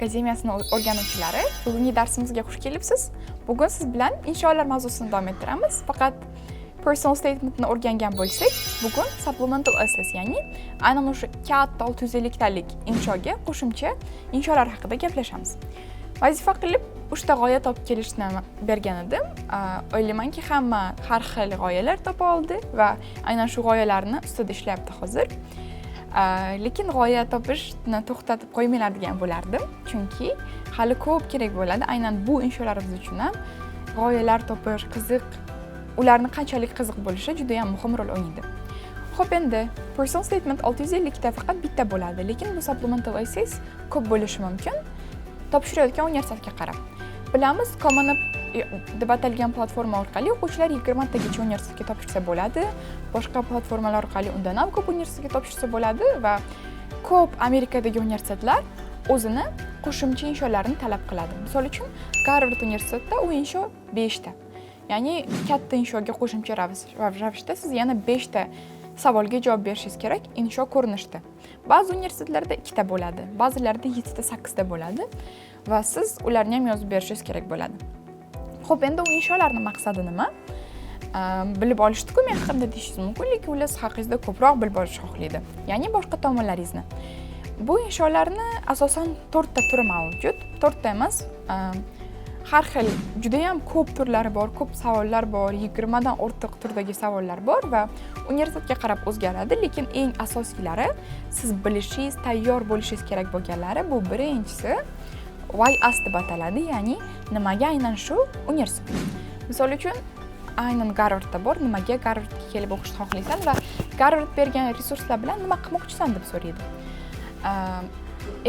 Akademiyasini o'rganuvchilari, bugungi darsimizga xush kelibsiz. Bugun siz bilan insholar mavzusini davom ettiramiz. Faqat personal statementni o'rgangan bo'lsak, bugun supplemental essays, ya'ni aynan o'sha katta 650 talik inshoga qo'shimcha insholar haqida gaplashamiz. Vazifa qilib uchta g'oya topib kelishni bergan edim. O'ylaymanki, hamma har xil g'oyalar topa oldi va aynan shu g'oyalarni ustida ishlayapti hozir. Lekin g'oya topishni to'xtatib qo'ymanglar degan bo'lardim, chunki hali ko'p kerak bo'ladi. Aynan bu insholarimiz uchun ham g'oyalar topish qiziq, ularni qanchalik qiziq bo'lishi juda yam muhim rol o'ynaydi. Ho'p, endi personal statement 650 ta faqat bitta bo'ladi, lekin bu supplemental essays ko'p bo'lishi mumkin, topshirayotgan universitetga qarab. Bilamiz, Common App deb atalgan platforma orqali o'quvchilar 20 tagacha universitetga topshirsa bo'ladi. Boshqa platformalar orqali undan ham ko'p universitetga topshirsa bo'ladi va ko'p Amerikadagi universitetlar o'zini qo'shimcha insholarini talab qiladi. Misol uchun, Garvard universitetida u insho beshta, ya'ni katta inshoga qo'shimcha ravishda siz yana beshta savolga javob berishingiz kerak insho ko'rinishida. Ba'zi universitetlarda ikkita bo'ladi, ba'zilarida yettita, sakkizta bo'ladi va siz ularni ham yozib berishingiz kerak bo'ladi. Ho'p, endi u insholarni maqsadi nima? Bilib olishdiku men haqimda deyishingiz mumkin, lekin ular siz haqingizda ko'proq bilib olishni xohlaydi, ya'ni boshqa tomonlaringizni. Bu insholarni asosan to'rtta turi mavjud. To'rtta emas, har xil, judayam ko'p turlari bor, ko'p savollar bor, 20dan ortiq turdagi savollar bor va universitetga qarab o'zgaradi. Lekin eng asosiylari, siz bilishingiz, tayyor bo'lishingiz kerak bo'lganlari, bu birinchisi "Why us" deb ataladi, ya'ni nimaga aynan shu universitet. Misol uchun, aynan Garvardda bor, nimaga Garvardga kelib o'qishni xohlaysan va Garvard bergan resurslar bilan nima qilmoqchisan deb so'raydi.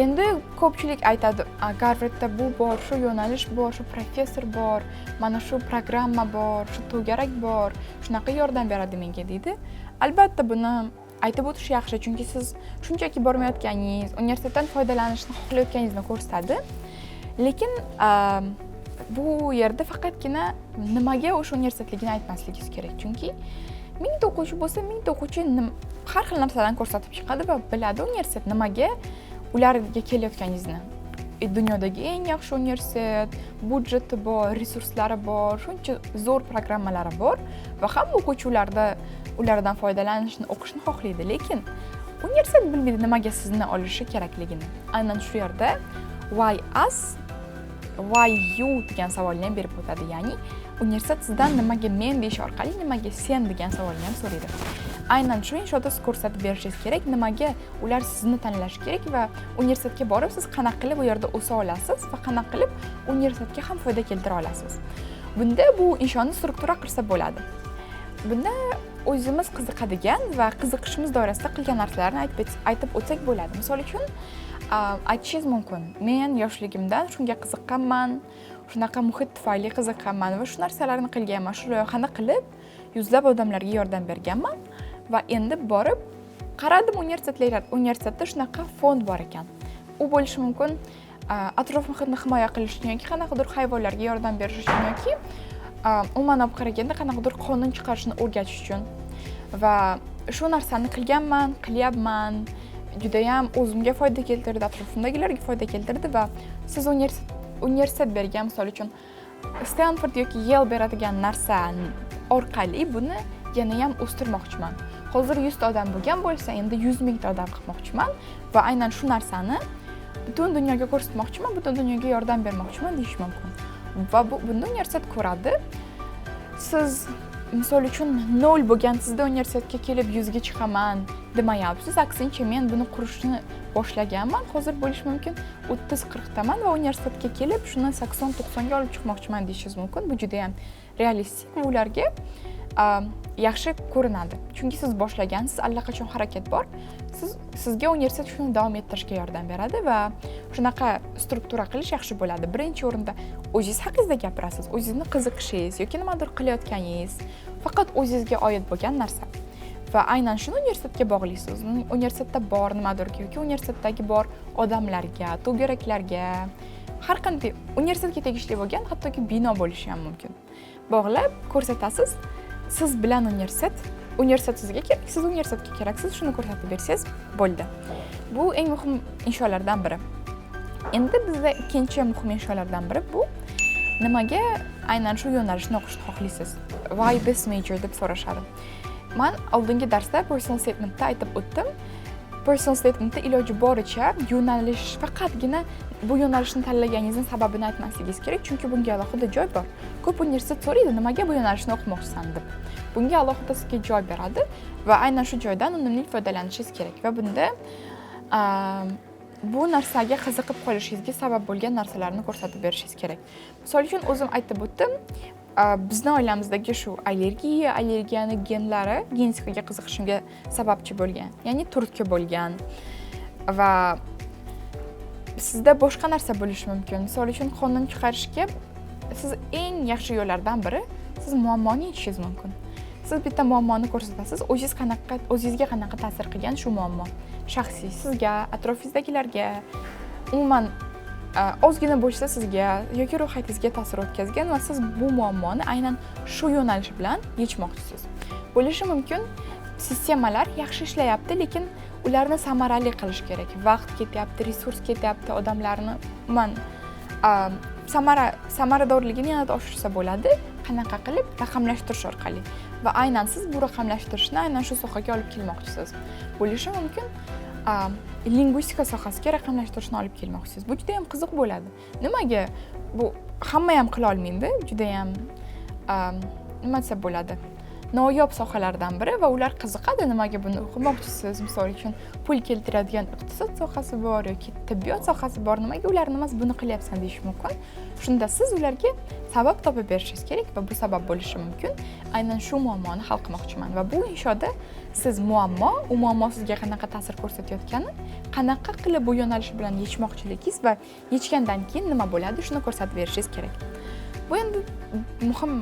Endi ko'pchilik aytadi: "Garvardda bu bor, shu yo'nalish bor, shu professor bor, mana shu programma bor, shu to'garak bor, shunaqa yordam beradi menga", deydi. Albatta, buni aytib o'tish yaxshi, chunki siz shunchaki bormayotganingiz, universitetdan foydalanishni xohlayotganingizni ko'rsatadi. Lekin bu yerda faqatgina nimaga o'sha universitetligini aytmasligingiz kerak, chunki 1000 ta o'quvchi bo'lsa, 1000 ta o'quvchi har xil narsalarni ko'rsatib chiqadi va biladi universitet nimaga ularga kelayotganingizni. Dunyodagi eng yaxshi universitet, byudjeti bor, resurslari bor, shuncha zo'r programmalari bor va hamma o'quvchi ulardan foydalanishni, o'qishni xohlaydi. Lekin universitet bilmaydi nimaga sizni olishi kerakligini. Aynan shu yerda "Why us?", "Why you?" degan savolni ham berib o'tadi, ya'ni universitet sizdan nimaga men deyish orqali nimaga sen degan savolni ham so'raydi. Aynan shu inshoda siz ko'rsatib berishingiz kerak, nimaga ular sizni tanlashi kerak va universitetga borib siz qanaqa qilib u yerda o'sa olasiz va qanaqa qilib universitetga ham foyda keltira olasiz. Bunda bu inshoni struktura qilsa bo'ladi. Bunda o'zimiz qiziqadigan va qiziqishimiz doirasida qilgan narsalarni aytib o'tsak bo'ladi. Misol uchun, aytishingiz mumkin: men yoshligimdan shunga qiziqqanman, shunaqa muhit tufayli qiziqqanman va shu narsalarni qilganman, shu loyihani qilib yuzlab odamlarga yordam berganman va endi borib qaradim, universitetda shunaqa fond bor ekan. U bo'lishi mumkin atrof muhitni himoya qilish uchun yoki qanaqadir hayvonlarga yordam berish uchun yoki umuman olib qaraganda qanaqadir qonun chiqarishni o'rgatish uchun va shu narsani qilganman, qilyapman, judayam o'zimga foyda keltirdi, atrofimdagilarga foyda keltirdi va siz universitet bergan, misol uchun, Stanford yoki Yale beradigan narsa orqali buni yanayam o'stirmoqchiman. Hozir 100 ta odam bo'lgan bo'lsa, endi 100 000 ta odam qilmoqchiman va aynan shu narsani butun dunyoga ko'rsatmoqchiman, butun dunyoga yordam bermoqchiman deyish mumkin. Va bunda universitet ko'radi. Siz, misol uchun, nol bo'lgan sizda universitetga kelib 100 ga chiqaman demayapsiz. Aksincha, men buni qurishni boshlaganman, hozir bo'lishi mumkin 30-40 taman va universitetga kelib shuni 80-90 ga olib chiqmoqchiman deyishingiz mumkin. Bu judayam realistik va ularga yaxshi ko'rinadi, chunki siz boshlagansiz, allaqachon harakat bor. Sizga universitet shuni davom ettirishga yordam beradi va shunaqa struktura qilish yaxshi bo'ladi. Birinchi o'rinda o'zingiz haqingizda gapirasiz, o'zingizni qiziqishingiz yoki nimadir qilayotganingiz, faqat o'zingizga oid bo'lgan narsa va aynan shuni universitetga bog'laysiz. Universitetda bor nimadirga yoki universitetdagi bor odamlarga, to'garaklarga, har qanday universitetga tegishli bo'lgan, hattoki bino bo'lishi ham mumkin, bog'lab ko'rsatasiz. Siz bilan universitet, universitet sizga kerak, siz universitetga keraksiz, shuni ko'rsatib bersangiz bo'ldi. Bu eng muhim insholardan biri. Endi bizda ikkinchi muhim insholardan biri bu: nimaga aynan shu yo'nalishni o'qishni xohlaysiz? "Why this major?" deb so'rashadi. Man oldingi darsda personal statementda aytib o'tdim, personal statementda iloji boricha yo'nalish, faqatgina bu yo'nalishni tanlaganingizni sababini aytmasligingiz kerak, chunki bunga alohida joy bor. Ko'p universitet so'raydi, nimaga bu yo'nalishni o'qimoqchisan deb, bunga alohida sizga joy beradi va aynan shu joydan unumli foydalanishingiz kerak va bunda bu narsaga qiziqib qolishingizga sabab bo'lgan narsalarni ko'rsatib berishingiz kerak. Misol uchun, o'zim aytib o'tdim, bizni oilamizdagi shu allergiya, allergiyani genlari genetikaga qiziqishimga sababchi bo'lgan, ya'ni turtki bo'lgan. Va sizda boshqa narsa bo'lishi mumkin. Misol uchun, qonun chiqarishga siz eng yaxshi yo'llardan biri, siz muammoni yechishingiz mumkin. Siz bitta muammoni ko'rsatasiz, o'zingiz qanaqa, o'zingizga qanaqa ta'sir qilgan shu muammo, shaxsiy sizga, atrofingizdagilarga, umuman ozgina bo'lsa sizga yoki ruhiyatingizga ta'sir o'tkazgan va siz bu muammoni aynan shu yo'nalish bilan yechmoqchisiz. Bo'lishi mumkin, sistemalar yaxshi ishlayapti, lekin ularni samarali qilish kerak, vaqt ketyapti, resurs ketyapti, odamlarni umuman samaradorligini yanada oshirsa bo'ladi. Qanaqa qilib? Raqamlashtirish orqali. Va aynan siz bu raqamlashtirishni aynan shu sohaga olib kelmoqchisiz. Bo'lishi mumkin, lingvistika sohasiga raqamlashtirishni olib kelmoqchisiz. Bu juda yam qiziq bo'ladi. Nimaga? Bu hamma ham qila olmaydi, judayam nima desa bo'ladi, noyob sohalardan biri va ular qiziqadi, nimaga buni o'qimoqchisiz. Misol uchun, pul keltiradigan iqtisod sohasi bor yoki tibbiyot sohasi bor, nimaga ularni emas, buni qilyapsan, deyishi mumkin. Shunda siz ularga sabab topib berishingiz kerak va bu sabab bo'lishi mumkin: aynan shu muammoni hal qilmoqchiman. Va bu inshoda siz muammo, u muammo sizga qanaqa ta'sir ko'rsatayotgani, qanaqa qilib bu yo'nalish bilan yechmoqchiligingiz va yechgandan keyin nima bo'ladi, shuni ko'rsatib berishingiz kerak. Bu endi muhim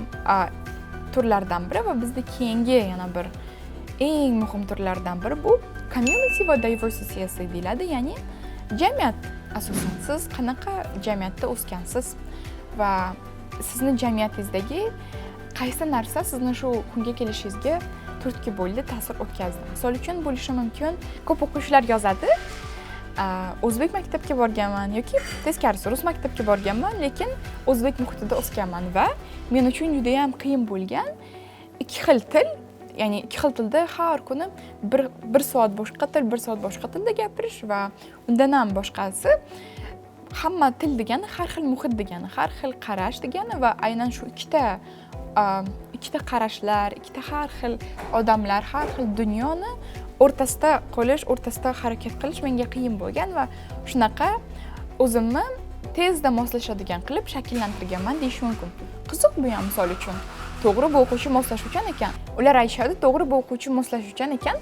turlardan biri. Va bizda keyingi yana bir eng muhim turlardan biri bu community va diversity essay deyiladi, ya'ni jamiyat. Asosan siz qanaqa jamiyatda o'sgansiz va sizni jamiyatingizdagi qaysi narsa sizni shu kunga kelishingizga turtki bo'ldi, ta'sir o'tkazdi. Misol uchun, bo'lishi mumkin, ko'p o'quvchilar yozadi: "O'zbek maktabga borganman" yoki teskarisi, "Rus maktabga borganman, lekin o'zbek muhitida o'sganman va men uchun judayam qiyin bo'lgan ikki xil til, ya'ni ikki xil tilda har kuni bir soat boshqa til, bir soat boshqa tilda gapirish." Va undan ham boshqasi, hamma til degani har xil muhit degani, har xil qarash degani va aynan shu ikkita qarashlar, ikkita har xil odamlar, har xil dunyoni o'rtasida qolish, o'rtasida harakat qilish menga qiyin bo'lgan va shunaqa o'zimni tezda moslashadigan qilib shakllantirganman, deyish mumkin. Qiziq bu ham. Misol uchun, to'g'ri, bu o'quvchi moslashuvchan ekan, ular aytishadi, to'g'ri, bu o'quvchi moslashuvchan ekan,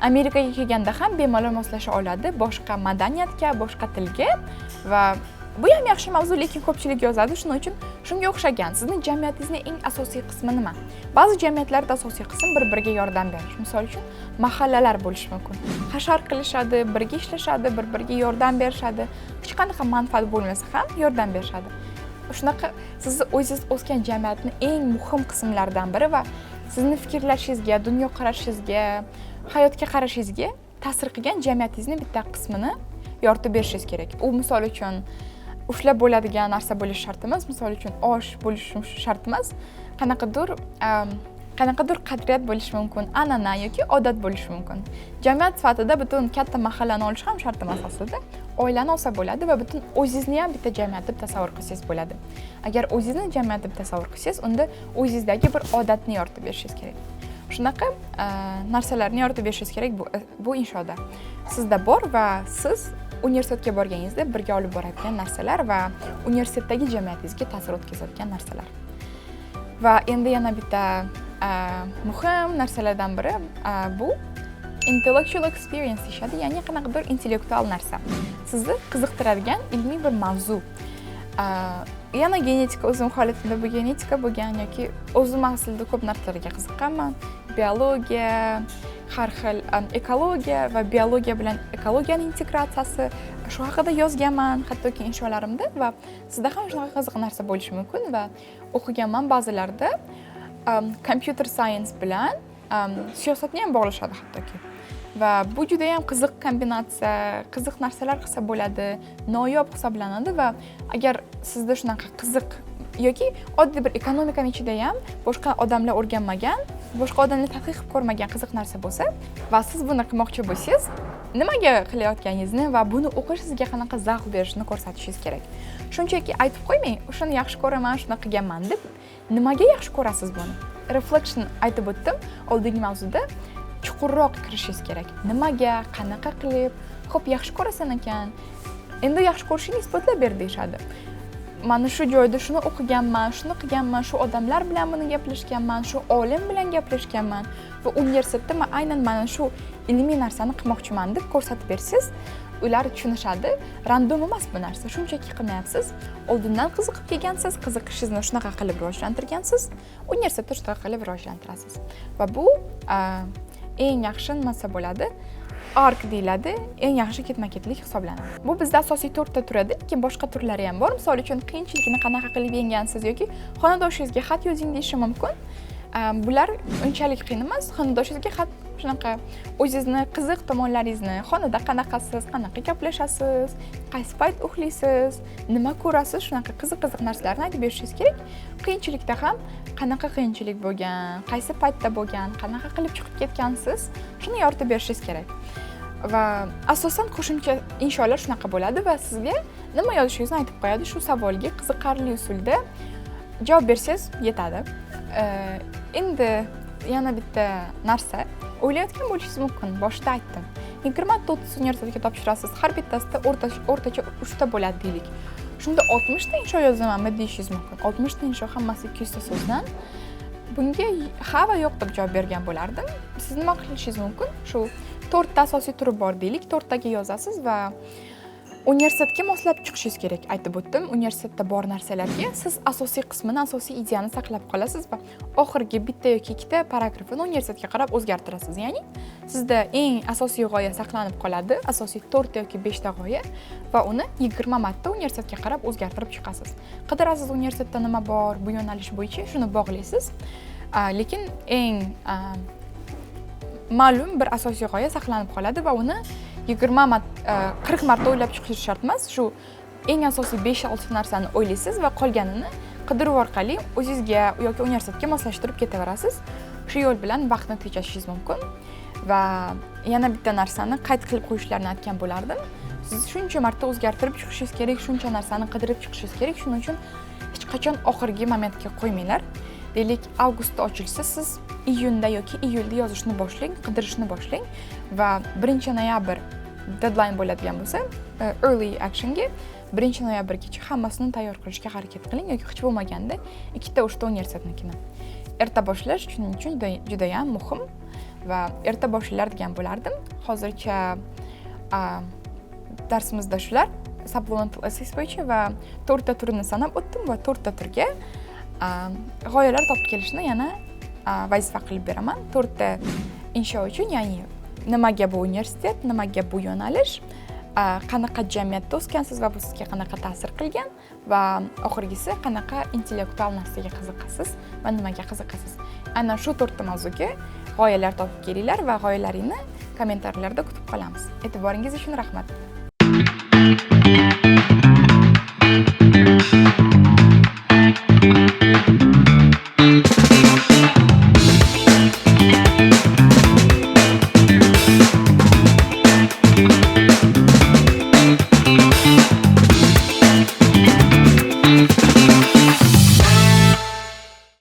Amerikaga kelganda ham bemalol moslasha oladi boshqa madaniyatga, boshqa tilga. Va bu ham yaxshi mavzu, lekin ko'pchilik yozadi. Shuning uchun shunga o'xshagan sizni jamiyatingizni eng asosiy qismi nima? Ba'zi jamiyatlarda asosiy qism bir biriga yordam berish. Misol uchun, mahallalar bo'lishi mumkin, hashar qilishadi, birga ishlashadi, bir biriga yordam berishadi, hech qanaqa manfaat bo'lmasa ham yordam berishadi. Shunaqa sizni o'zingiz o'sgan jamiyatni eng muhim qismlaridan biri va sizni fikrlashingizga, dunyoqarashingizga, hayotga qarashingizga ta'sir qilgan jamiyatingizni bitta qismini yoritib berishingiz kerak. U, misol uchun, ushlab bo'ladigan narsa bo'lishi shart emas, misol uchun, osh bo'lishi shart emas, qanaqadir qadriyat bo'lishi mumkin, an'ana yoki odat bo'lishi mumkin. Jamiyat sifatida butun katta mahallani olish ham shart emas, aslida oilani olsa bo'ladi va butun o'zingizni ham bitta jamiyat deb tasavvur qilsangiz bo'ladi. Agar o'zingizni jamiyat deb tasavvur qilsangiz, unda o'zingizdagi bir odatni yoritib berishingiz kerak. Shunaqa narsalarni yoritib berishingiz kerak bu inshoda sizda bor va siz universitetga borganingizda birga olib boradigan narsalar va universitetdagi jamiyatingizga ta'sir o'tkazadigan narsalar. Va endi yana bitta muhim narsalardan biri bu intellectual experience deyishadi, ya'ni qanaqadir intellektual narsa, sizni qiziqtiradigan ilmiy bir mavzu. Yana genetika, o'zim holatimda bu genetika bo'lgan yoki o'zim aslida ko'p narsalarga qiziqqanman: biologiya, har xil ekologiya va biologiya bilan ekologiyani integratsiyasi, shu haqida yozganman hattoki insholarimda. Va sizda ham shunaqa qiziq narsa bo'lishi mumkin. Va o'qiganman, ba'zilarida computer science bilan siyosatni ham bog'lashadi hattoki. Va bu judayam qiziq kombinatsiya, qiziq narsalar qilsa bo'ladi, noyob hisoblanadi. Va agar sizda shunaqa qiziq yoki oddiy bir ekonomikani ichida ham boshqa odamlar o'rganmagan, boshqa odamlar tadqiq qilib ko'rmagan qiziq narsa bo'lsa va siz buni qilmoqchi bo'lsangiz, nimaga qilayotganingizni va buni o'qish sizga qanaqa zavq berishini ko'rsatishingiz kerak. Shunchaki aytib qo'ymang, "Shuni yaxshi ko'raman, shuni qilganman", deb. Nimaga yaxshi ko'rasiz buni? Reflection aytib o'tdim oldingi mavzuda, chuqurroq kirishingiz kerak. Nimaga, qanaqa qilib? Ho'p, yaxshi ko'rasan ekan, endi yaxshi ko'rishingni isbotlab ber, deyishadi. Mana shu joyda shuni o'qiganman, shuni qilganman, shu odamlar bilan buni gaplashganman, shu olim bilan gaplashganman va universitetda man aynan mana shu ilmiy narsani qilmoqchiman, deb ko'rsatib bersangiz, ular tushunishadi. Random emas bu narsa, shunchaki qilmayapsiz, oldindan qiziqib kelgansiz, qiziqishingizni shunaqa qilib rivojlantirgansiz, universitetda shunaqa qilib rivojlantirasiz. Va bu eng yaxshi nimasi bo'ladi, ARC deyiladi, eng yaxshi ketma ketlik hisoblanadi. Bu bizda asosiy to'rtta turadi, lekin boshqa turlari ham bor. Misol uchun, qiyinchilikni qanaqa qilib yenggansiz yoki xonadoshingizga xat yozing deyishi mumkin. Bular unchalik qiyin emas. Xonadoshingizga xat, shunaqa o'zingizni qiziq tomonlaringizni, xonada qanaqasiz, qanaqa gaplashasiz, qaysi payt uxlaysiz, nima ko'rasiz, shunaqa qiziq qiziq narsalarni aytib berishingiz kerak. Qiyinchilikda ham qanaqa qiyinchilik bo'lgan, qaysi paytda bo'lgan, qanaqa qilib chiqib ketgansiz, shuni yoritib berishingiz kerak. Va asosan qo'shimcha insholar shunaqa bo'ladi va sizga nima yozishingizni aytib qo'yadi. Shu savolga qiziqarli usulda javob bersangiz yetadi. Endi yana bitta narsa o'ylayotgan bo'lishingiz mumkin. Boshida aytdim, 20 ta, 30 universitetga topshirasiz, har bittasida o'rtacha uchta bo'ladi deylik. Shunda 60 ta insho yozamanmi, deyishingiz mumkin. 60 ta insho, hammasi 200 ta so'zdan. Bunga ha va yo'q deb javob bergan bo'lardim. Siz nima qilishingiz mumkin? Shu to'rtta asosiy turi bor deylik, to'rttaga yozasiz va universitetga moslab chiqishingiz kerak. Aytib o'tdim, universitetda bor narsalarga siz asosiy qismini, asosiy ideyani saqlab qolasiz va oxirgi bitta yoki ikkita paragrafini universitetga qarab o'zgartirasiz. Ya'ni sizda eng asosiy g'oya saqlanib qoladi, asosiy to'rtta yoki beshta g'oya, va uni 20 marta universitetga qarab o'zgartirib chiqasiz. Qidirasiz universitetda nima bor bu yo'nalish bo'yicha, shuni bog'laysiz. Lekin eng ma'lum bir asosiy g'oya saqlanib qoladi va uni 20 marta, 40 marta o'ylab chiqish shart emas. Shu eng asosiy besh oltita narsani o'ylaysiz va qolganini qidiruv orqali o'zingizga yoki universitetga moslashtirib ketaverasiz. Shu yo'l bilan vaqtni tejashingiz mumkin. Va yana bitta narsani qayd qilib qo'yishlarini aytgan bo'lardim. Siz shuncha marta o'zgartirib chiqishingiz kerak, shuncha narsani qidirib chiqishingiz kerak. Shuning uchun hech qachon oxirgi momentga qo'ymanglar. Deylik, avgustda ochilsa, siz iyunda yoki iyulda yozishni boshlang, qidirishni boshlang va 1 noyabr deadline bo'ladigan bo'lsa, early actionga 1 noyabrgacha hammasini tayyor qilishga harakat qiling yoki hech bo'lmaganda ikkita, uchta universitetnikini. Erta boshlash shuning uchun judayam muhim va erta boshlanglar degan bo'lardim. Hozircha darsimizda shular, supplemental essays bo'yicha va to'rtta turini sanab o'tdim va to'rtta turga g'oyalar topib kelishni yana vazifa qilib beraman to'rtta insho uchun. Ya'ni nimaga bu universitet, nimaga bu yo'nalish, qanaqa jamiyatda o'sgansiz va bu sizga qanaqa ta'sir qilgan va oxirgisi, qanaqa intellektual narsaga qiziqasiz va nimaga qiziqasiz. Aynan shu to'rtta mavzuga g'oyalar topib kelinglar va g'oyalaringni kommentariylarda kutib qolamiz. E'tiboringiz uchun rahmat.